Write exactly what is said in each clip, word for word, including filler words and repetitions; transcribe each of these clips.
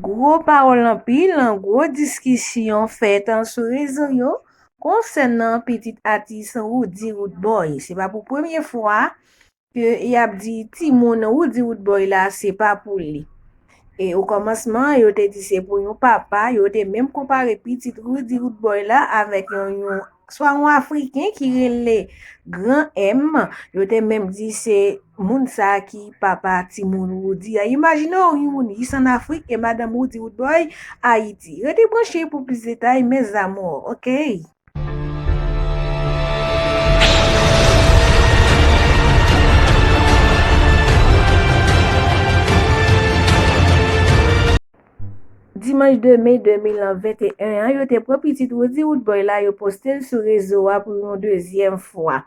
Gwo pawòl anpil, gwo diskisyon fèt sou rezo yo konsènan pitit atis Roody Roodboy. Se pa pou premye fwa ke y ap di timoun Roody Roodboy la se pa pou li. E o kòmansman, yo te di se pou yon papa, yo te menm konpare pitit Roody Roodboy la avèk yon, yon swa yon Afriken ki rele Gran M. Yo te menm di se moun sa ki papa timoun Roody a. Imajine w, yon moun yis ann Afrik e madanm Roody Roodboy Ayiti. Rete branche pou plis detay, mes amours, oke? Dimanch de me de mil venteyen an, yo te pran pitit Roody Roodboy la, yo poste l sou rezo a pou yon dezyèm fwa.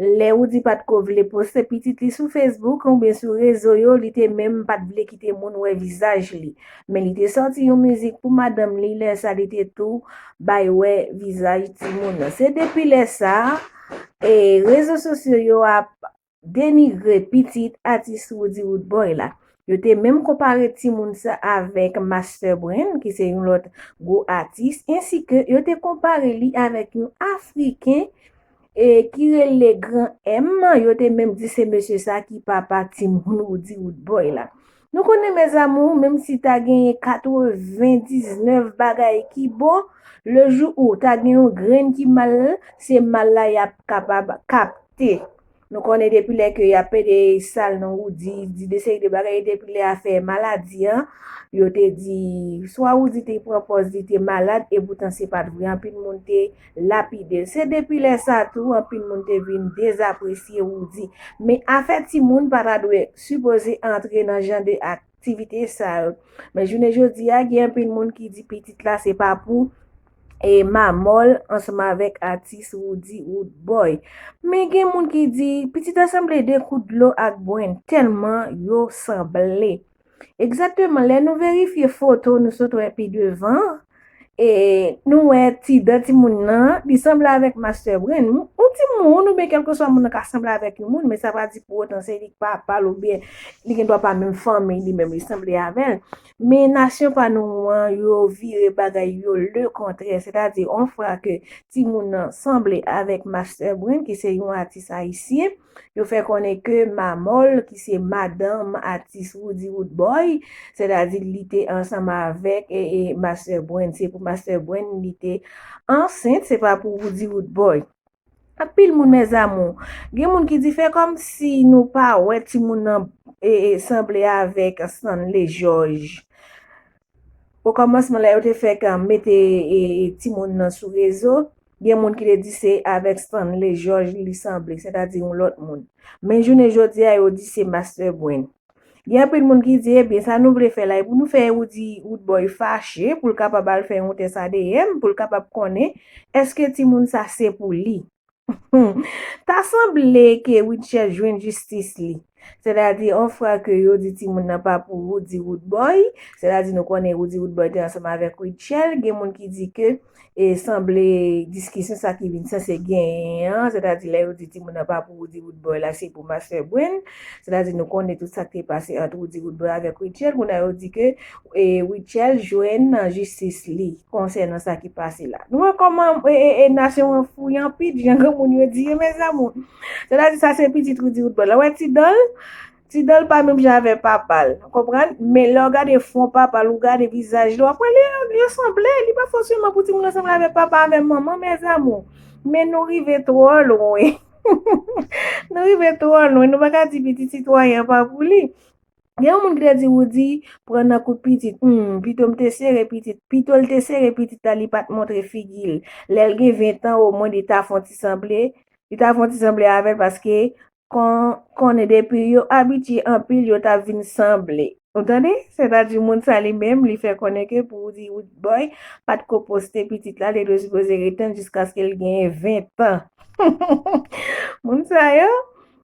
Lè Roody pa t ko vle poste pitit li sou Facebook oubyen sou rezo yo, li te menm pa t vle kite moun wè vizaj li. Men li te sòti yon mizik pou madanm li, lè sa li te tou bay wè vizaj timoun nan. Se depi lè sa, e, rezo sosyo yo ap denigre pitit atis Roody Roodboy la. Yo te menm konpare timoun sa avèk Master Brain, ki se yon lòt gwo atis, ensi ke yo te konpare li avèk yon Afriken, e, ki rele Gran M. Yo te menm di se mesye sa ki papa timoun Roody Roodboy la. Nou konnen, mes amours, menm si ta genyen katrevendiznèf bagay ki bon, le jou ou ta gen yon grenn ki mal, se mal la y ap kapab kapte. Nou konnen depi lè ke y ap pede sal nan Roody, di de seri de bagay, depi lè afè maladi an, yo te di, swa Roody te pran pòz li te malad, e poutan se pa t vre. Anpil moun te lapide l. Se depi lè sa tou, anpil moun te vin dezapresye Roody. Men afè timoun pa ta dwe sipoze antre nan jan de aktivite sa yo. Men jounen jodi a, gen anpil moun ki di pitit la se pa pou e Mamòl ansanm avèk atis Roody Roodboy. Men gen moun ki di pitit la sanble de kout dlo ak Bren, tèlman yo sanble. Egzakteman, lè nou verifye foto nou sot wè pi devan, e nou wè ti dan timoun nan, li sanble avèk Master Brain. Yon timoun oubyen kèlkeswa moun nan ka sanble avèk yon moun, men sa pa di pou otan se li k papa l oubyen li gen dwa pa menm fanmi li menm, li sanble avè l. Men nasyon pa nou an, yo vire bagay yo le kontrè. Sètadi, on fwa ke timoun nan sanble avèk Master Brain, ki se yon atis ayisyen, yo fè konnen ke Mamòl, ki se madanm atis Roody Roodboy, sètadi li te ansanm avèk, e, e, Master Brain. Se pou Master Brain li te ansent, se pa pou Roody Roodboy. Anpil moun, mes amours. Gen moun ki di fè kòmsi nou pa wè timoun nan, e, e, sanble avèk Stanley George. O kòmansman, lè yo te fèk, a, mete, e, e, timoun nan sou rezo, gen moun ki te di se avèk Stanley George li sanble, sètadi yon lòt moun. Men jounen jodi a, yo di se Master Brain. Gen anpil moun ki di, ebyen, sa nou vle fè la, e pou nou fè Roody Roodboy fache, pou l kapab al fè yon tès A D N, pou l kapab konnen èske timoun sa se pou li. Ta sanble ke Rutshelle jwenn jistis li. Sètadi, on fwa ke yo di timoun nan pa pou Roody Roodboy, sètadi nou konnen Roody Roodboy te ansanm avèk Rutshelle, gen moun ki di ke, e, sanble diskisyon sa ki vin sanse genyen an, sètadi lè yo di timoun nan pa pou Roody Roodboy la, se pou Master Brain, sètadi nou konnen tout sa k te pase ant Roody Roodboy avèk Rutshelle, kounye a yo di ke e Rutshelle jwenn jistis li konsènan sa ki pase la. Nou wè kòman, e, e, e, nasyon an fou, y anpil, jan granmoun yo di, e, mes amours. Sètadi, sa se pitit Roody Roodboy la. Wè ti dan l, ti dan l pa menm jan avè papa l. Ou konprann? Men lè w gade fwon papa l, ou gade vizaj li, w ap wè li, yo sanble. Li pa fòseman pou timoun nan sanble avè papa, avè manman, mes amours. Men nou rive twò lwen. Nou rive twò lwen. Nou pa ka di pitit sitwayen an pa pou li. Gen yon moun ki te di Roody pran nan kout pitit. Hmm, pito m te sere pitit. Pito l te sere pitit la, li pa t montre figi l. Lè l gen ven tan, omwen li ta fè yon ti sanble. Li ta fè yon ti sanble avè l paske kon, konnen depi yo abitye anpil, yo ta vin sanble. Ou tande? Sètadi moun sa li menm, li fè konnen ke pou Roody Roodboy pa t ko poste pitit la, li te dwe sipoze ret tann jiskaske l genyen ven tan. Moun sa yo,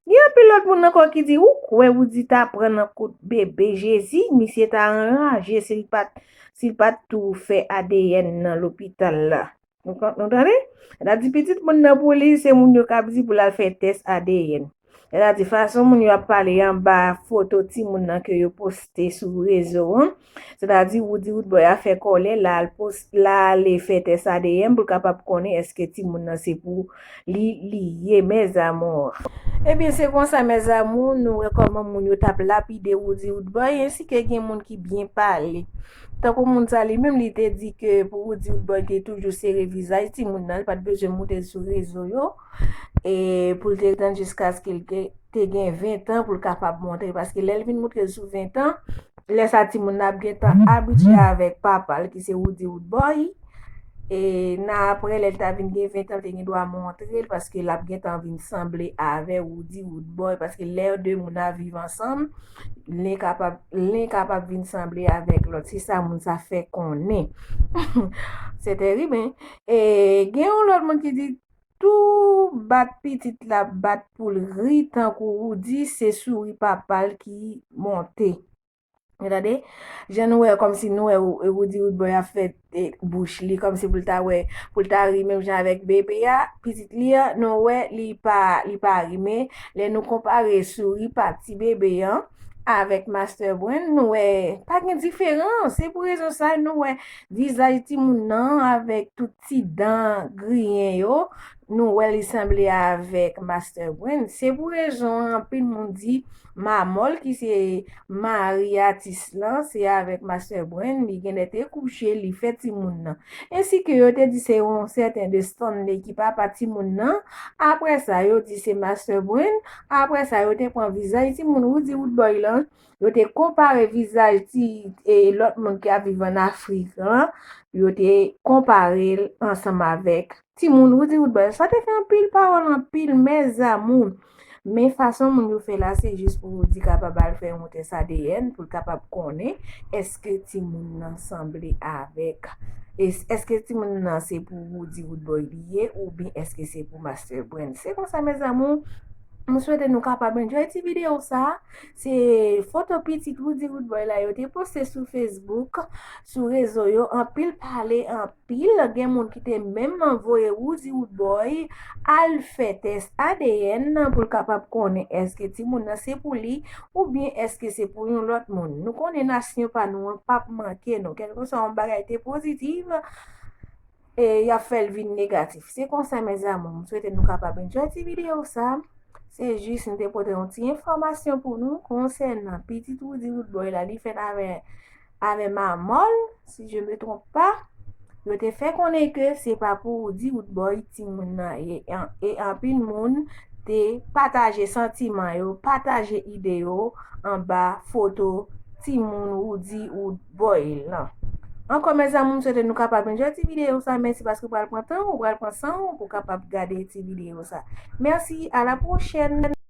gen anpil lòt moun ankò ki di, ou kwè Roody ta pran nan kout bebe Jezi, misye ta anraje si l pa t, si l pa t tou fè A D N nan lopital la. Nou, nou tande? N ap di pitit moun nan pou li, se moun yo k ap di pou l al fè tès A D N. Sètadi fason moun yo ap pale anba foto timoun nan ke yo poste sou rezo an. Sètadi Roody Roodboy a fè kòlè, l al pos-, l ale fè tès A D N pou l kapab konnen èske timoun nan se pou li li ye, mes amours. Ebyen, se konsa, mes amours, nou wè kòman moun yo t ap lapide Roody Roodboy, ensi ke gen moun ki byen pale. Tankou moun sa li menm, li te di ke pou Roody Roodboy te toujou sere vizaj timoun nan, li pa t bezwen monte l sou rezo yo, e pou l te tann jiskaske l te, te gen ven tan pou l kapab montre, paske lè l vin montre l sou ven tan, lè sa timoun nan ap gentan abitye avèk papa l ki se Roody Roodboy, e nan apre lè l ta vin gen ven tan, l te gen dwa montre l, paske l ap gentan vin sanble avè Roody Roodboy, paske lè de moun ap viv ansanm, len kapab, len kapab vin sanble avèk lòt. Se sa moun sa fè konnen. Se terib, hein? E gen yon lòt moun ki di tou bat pitit la bat pou l ri tankou Roody, se souri papa l ki monte. Ou tande? Jan nou wè, kòmsi nou wè Ro-, Roody Roodboy ap fè, e, bouch li, kòmsi pou l ta wè, pou l ta ri menm jan avèk bebe a, pitit li an, nou wè li pa, li pa ri. Men lè nou konpare souri pa ti bebe an avèk Master Brain, nou wè pa gen diferans. Se pou rezon sa nou wè vizaj timoun nan avèk tout ti dan griyen yo, nou wè li sanble avèk Master Brain. Se pou rezon an, anpil moun di Mamòl, ki se mari atis lan, se avèk Master Brain li genlè te kouche, li fè timoun nan. Ensi ke yo te di se yon sèten de Stanley ki papa timoun nan. Apre sa, yo di se Master Brain. Apre sa, yo te pran vizaj timoun Roody Roodboy lan. Yo te konpare vizaj ti, e, lòt moun ki ap viv ann Afrik lan. Yo te konpare l ansanm avèk timoun Roody Roodboy. Sa te fè anpil pawòl, anpil, mes amours. Men fason moun yo fè la, se jis pou Roody kapab al fè yon tès A D N, pou l kapab konnen èske timoun nan sanble avèk, es-, èske timoun nan se pou Roody Roodboy li ye, oubyen èske se pou Master Brain. Se konsa, mes amours, m swete nou kapab enjoy ti videyo sa. Se foto pitit Roody Roodboy la yo te poste sou Facebook, sou rezo yo, anpil pale, anpil. Gen moun ki te menm voye Roody Roodboy al fè tès A D N pou l kapab konnen èske timoun nan se pou li oubyen èske se pou yon lòt moun. Nou konnen nasyon pa nou an p ap manke nou. Kèlkeswa yon bagay te pozitif, e y ap fè l vin negatif. Se konsa, mes amours, m swete nou kapab enjoy ti videyo sa. Se jis m te pote yon ti enfòmasyon pou nou konsènan pitit Roody Roodboy la, li fèt avè, avè Mamòl, si je me trompe pas. Yo te fè konnen ke se pa pou Roody Roodboy timoun nan ye. E an-, e anpil moun te pataje santiman yo, pataje ide yo anba foto timoun Roody Roodboy lan. Ankò, mes amours, m swete nou kapab enjoy ti videyo sa. Mèsi paske w pral pran tan w, w pral pran san w pou w kapab gade ti videyo sa. Mèsi, à la prochaine.